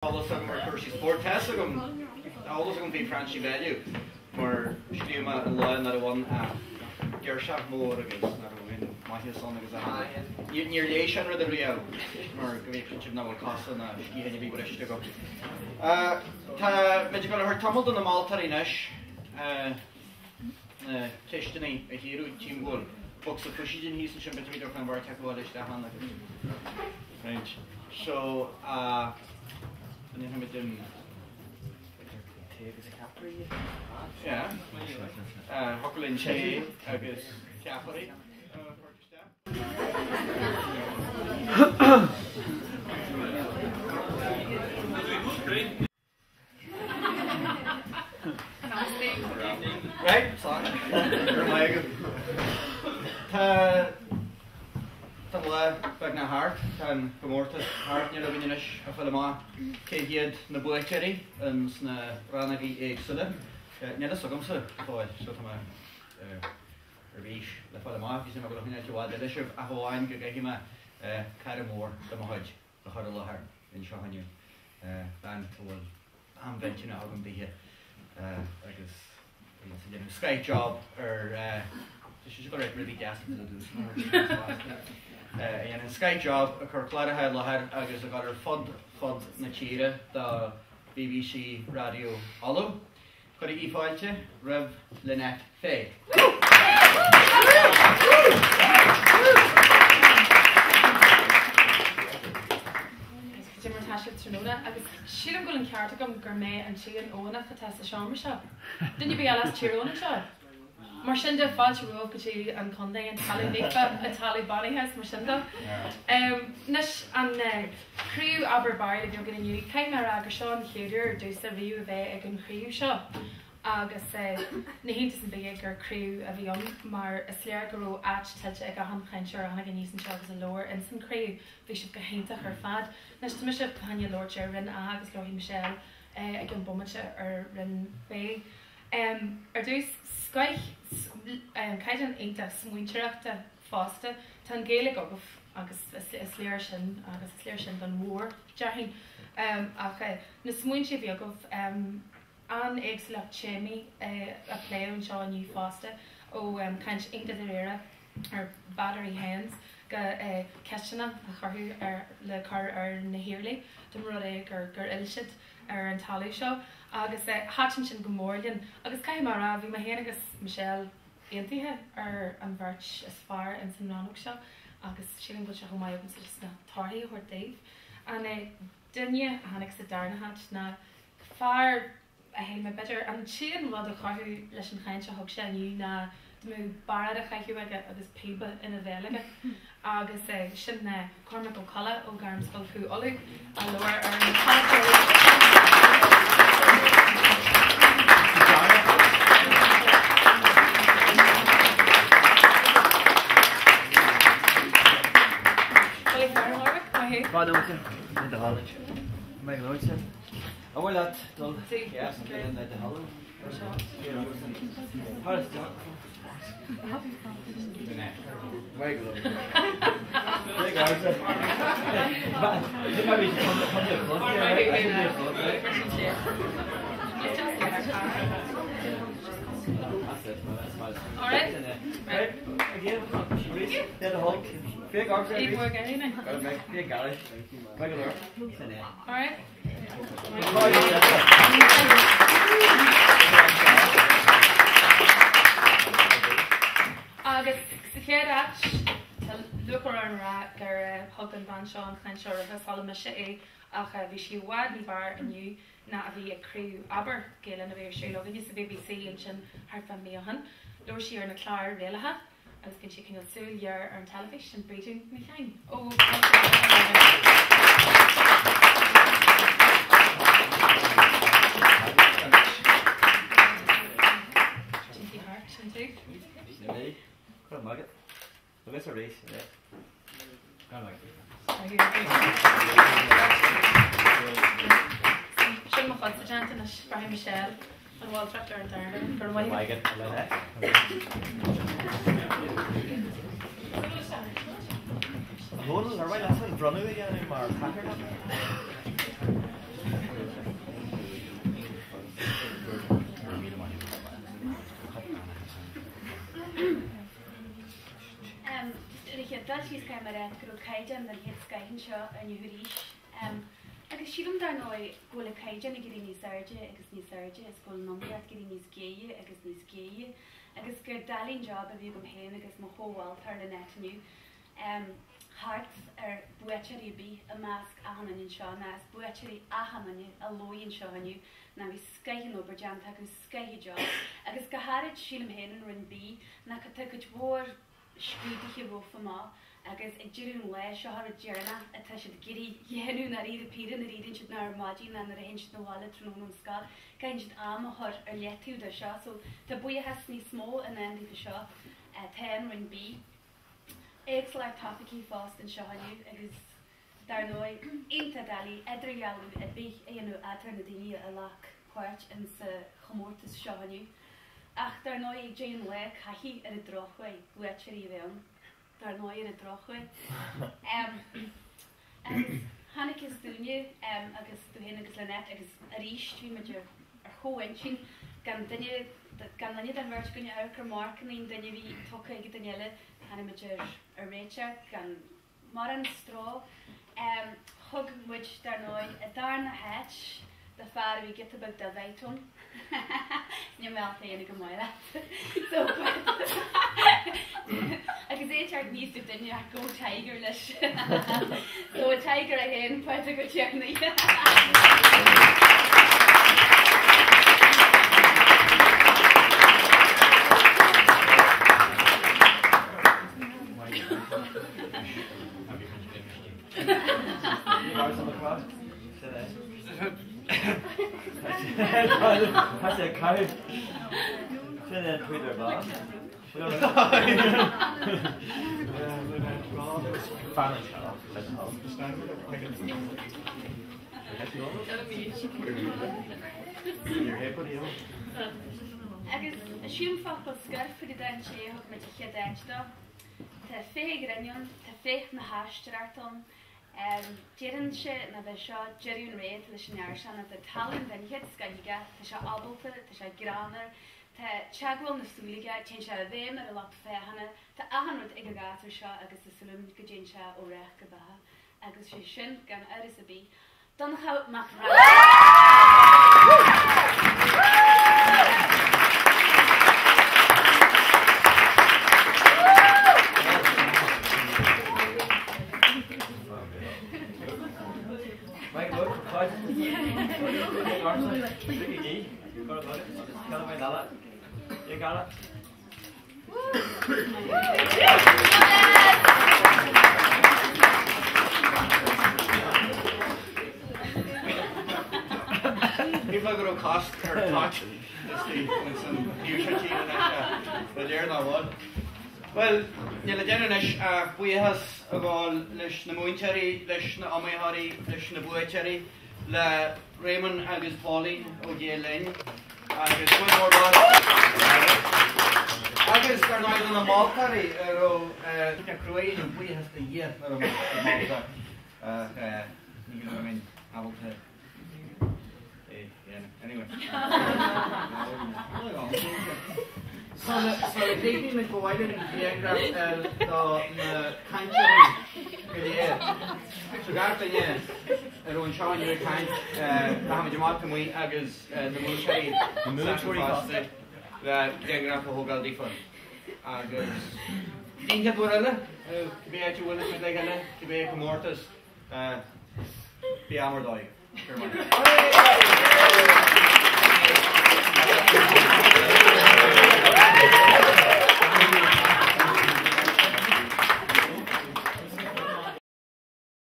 Eolas agam ar chúrsaí spóirt. Tá fhios agam, tá eolas agam faoi Francie Bellew mar scríobh mé an lá nach raibh ann ach girseach mór agus nach raibh aon maitheas ann agus achan rud. Níor léigh sé an rud ariamh mar go bhféadfadh sibh nach bhfuil cosa ná sciatháin ar bith briste agam. Tá muid ag dul a thabhairt tamall do na moltóirí anois na ceisteanna a chíoradh. Tchím go bhfuil bocsa fuisidin thíos ansin, b'fhéidir go dtabharfá an bheirt acu a fháil isteach ann agus roinnt. So, an ndéanfaimid an Tae agus ceapairí? Yeah. Thiocfadh linn tae agus ceapairí a thabhairt isteach. Right, slán. Go raibh maith agat. Tá tá an lá beagnach thart, tá an comórtas thart, níl againn anois ach fáil amach cé hiad na buaiteoirí ins na rannógaí éagsúla. Níl fhios agamsa go fóill, so tá mé ar bís le fáil amach, agus níl mé ag dul a choinneáilt i bhfad eile sibh ach amháin go gcaithfidh mé cara mór de mo chuid a chur i láthair anseo inniu. Bean a bhfuil an-mhillteanach agam daoithe agus bíonn sí ag déanamh scoth job ar tá sí ag rá rudaí deasa do dús a dhéanann scoth job ag cur cláracha i láthair agus ag dul ar fud fud na tíre do BBC Raidió Uladh. Cuirigí fáilte roimh Lynette Fay. Cad é mar tá sibh tráthnóna agus sílim go bhfuil an ceart agam gur mé an t-aon Eoghanach atá sa seomra seo. Duine ar bith eile as Tír Eoghain anseo? Mar sin de, fáilte romhaibh go dtí an contae, an talamh naofa, an talamh beannaithe is mar sin de. Anois, an chraobh Abair Barraíl a bhí againn inniu, caithfidh mé a rá gur seo an chéad uair domhsa riamh a bheith ag an chraobh seo agus ní hiontas ar bith é gur craobh a bhí ann mar is léir go raibh áit tuillte ag achan chainteoir a tháinig aníos anseo agus a labhair ins an chraobh. Bhí sibh go hiontach ar fad. Anois, tá mise fá choinne labhairt ar Roinn A agus labharfaidh Michelle i gceann bomaite ar Roinn B. Ar dtús, scoith, caighdeán iontach smaointeoireachta fosta. Tá an Ghaeilge agaibh agus is léir sin agus is léir sin don mhór, déarfainn. Ach na smaointe a bhí agaibh, an-éagsúlacht téamaí a pléadh anseo inniu fosta, ó chaint iontach dáiríre ar battery hens go ceisteanna a cuireadh ar le cur ar na hIarlaí, dá mba rud é gur fhill siad ar an talamh seo agus thaitin sin go mór linn agus caithfidh mé a rá bhí mé féin agus Michelle aontaithe ar an bheirt is fearr ins an rannóg seo agus sílim go bhfuil sé chomh maith agamsa just na torthaí a thabhairt daoibh. An duine a tháinig sa darna háit ná fear a shíl mé, b'fhéidir, an t-aon rud a chuirfeadh leis an chaint a thug sé inniu ná dá mbeadh bairéad á chaitheamh aige agus píoba ina bhéal aige. Agus sin Cormac Ó Colla ó Ghairmscoil Chú Uladh a labhair ar an An bhfuil leat dul le do thoil? Agus sa chéad áit, tá lúcháir orm a rá gur thug an bhean seo an chaint seo roimhe, sula mise é, ach bhí sí i bhfad ní b'fhearr inniu ná a bhí ag Craobh Abair, Gaelainn a bhí ar siúl againne sa bbc ansin thart fá mí ó shin. Labhair sí ar na cláir réalaithe. Agus bíonn sí cineál súil ghéar ar an teilifís, sin Brídín Ní Chadhain. Ó Jinky Hart, sin tú. Sin mé. Go raibh maith agat. Agus arís, yeah. Go raibh maith agat. Sin mo chuidse déanta anois, braithfidh Michelle. An mholtóireacht ar an darna. Go raibh maith agat. A Dhónaill, ar mhaith leat an bronnadh a dhéanamh mar chathaoirleach? síos caithfidh mé a rá go raibh caighdeán den chéad scoith anseo inniu arís. Agus sílim dar ndóigh go bhfuil an caighdeán ag éirí níos airde agus níos airde is go bhfuil an iomaíocht ag éirí níos géire agus níos géire agus gur doiligh an job a bhí agam féin agus mo chomh-mholtóir Lynette inniu thart ar buaiteoirí ar bith i measc achan duine anseo ná is buaiteoirí achan duine a labhair anseo inniu ná bhí scoith an obair déanta acu, scoith an job. Agus go háirid sílim féin in Roinn B ná tá cuid mhór scrúduithe rompu amach agus ag deireadh an lae seo an rud deireanach atá siad ag iarraidh dhéanamh ndáiríre píre nuair a éiríonn siad ná ar maidin ná nuair a théann siad 'na bhaile tráthnóna ón scoil, caitheann siad am a chur ar leataobh dó seo. So tá buíochas níos mó i ndán daofa seo atá in Roinn B. Éagsúlacht topaicí fosta anseo inniu agus dar ndóigh iontach doiligh idirdhealú ar bith a dhéanamh eadar na daoine a ghlac páirt insa chomórtas seo inniu. Ach dar ndóigh ag deireadh an lae caithfidh ar an drochuair buaiteoirí a bheith ann. Dar ndóigh ar an drochuair. Agus chonacthas dúinne agus tú féin agus Lynette agus arís bhí muid ar chomhintinn gan duine gan duine den bheirt againn amharc ar mharcanna an duine a bhí tugtha ag an duine eile tháinig muid ar ar réiteach gan mórán stró. Thug muid dar ndóigh an darna háit do fear a bhí giota beag dubh ann. Níl mé ábalta a dhéanamh go maith leat. So agus é ag teacht níos duine ach go Tiger leis. So Tiger 1 Pádraig Ó Tiarnaigh. Tá sé caitheamh. Sin é an Twitter bán. Agus siúd an focal scoir faoi don té a thug muid an chéad áit dó. Tá féith grinn ann, tá féith na haisteoireachta ann. Déarfainnse ná b'é seo deireadh an ré atá leis an fhear seo ná tá tallann den chéad scoith aige, tá sé ábalta, tá sé greannmhar, tá teagmháil na súl aige, téann sé i bhfeidhm ar an lucht féachana, tá achan rud ag an ghasúr seo agus tá súil agam go dtéann sé ó réach go beatha. Agus sé sin, gan amhras ar bith, Donnchadh Mac Shílfeá go raibh cosc ar toit istigh ins an iarshití anois ba léir nach bhfuil. Bhuel, níl le déanamh anois ach buíochas a ghabháil leis na múinteoirí, leis na iomaitheoirí, leis na buaiteoirí, le Réamonn agus Pauline ó Ghael Linn agus cuid mhór Agus dar ndóigh do na moltóirí a raibh na cruaidh nó buíochas do Dhia a raibh mé ag molta ach ní raibh mé ábalta é a dhéanamh. Anyway. Sula gcríochnaíonn muid ba mhaith linn grianghraf a fháil do na cainteoirí go léir. So gach duine a raibh anseo inniu ag caint, rachaimid amach amuigh agus na múinteoirí fosta le grianghraf a thógáil daofa. Agus don chéad uair eile, cibé áit a bhfuil muid le chéile, cibé comórtas, bí am ar dóigh. Go raibh maith agat.